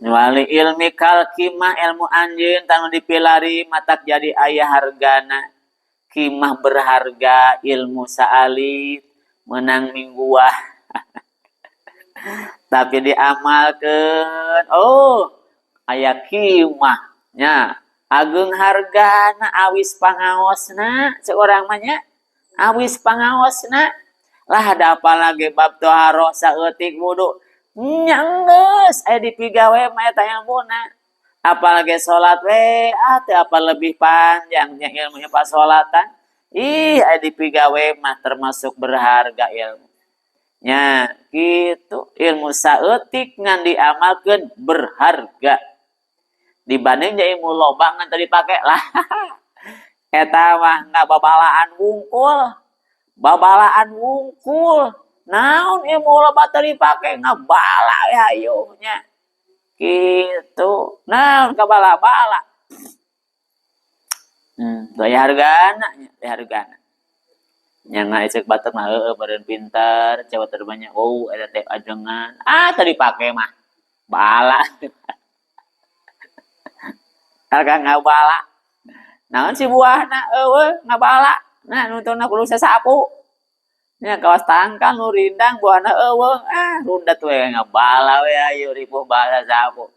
Wali ilmikal qimah, ilmu anjeun tanu dipilari matak jadi aya hargana, qimah berharga. Ilmu saalit menang mingguah, tapi diamalkan, oh, aya qimahnya, agung hargana, awis pangaosna. Seorang mah nya awis pangaosna lah. Ada apalagi bab toharoh saeutik, wudu nya geus aya dipigawe mah eta ilmuna. Apalagi salat we, ah, teu apa lebih panjangnya ilmunya pas salatan. Ih, aya dipigawe mah termasuk berharga ilmu nya gitu. Ilmu saeutik ngan diamalkeun berharga dibanding ilmu loba ngan teu dipake lah. Eta mah ngababalaan wungkul, babalaan wungkul. Naon ilmu loba teu dipake, ngabala ya hayu nya gitu. Naon kabala-bala, daya hargana nya, daya hargana nya. Ngaecek batur mah heueuh beureun pintar coba terbanyak. Oh, eta teh ajengan, ah, teu dipake mah bala, harga ngabala. Naon si buahna? Eueuh, ngabala. Nah, nuntuna kudu sasapu nya, kawas tangkal nu rindang, buahna eueuh. Ah, rundat we, ngabala we ayo ripuh bala sapu.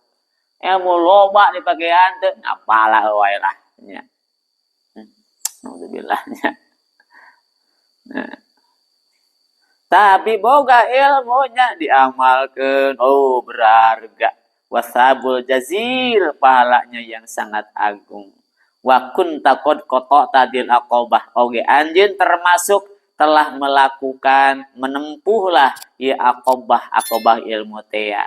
Ilmu loba dipake henteu, ngabala wae lah nya. Alhamdulillah nya. Nah. Tapi boga ilmunya diamalkan, oh, berharga. Wasabul jazil, pahalanya yang sangat agung. Wa kunta qad qata'ta dzil aqabah. Oge anjeun termasuk telah melakukan, menempuhlah ya aqabah, aqabah ilmu tea.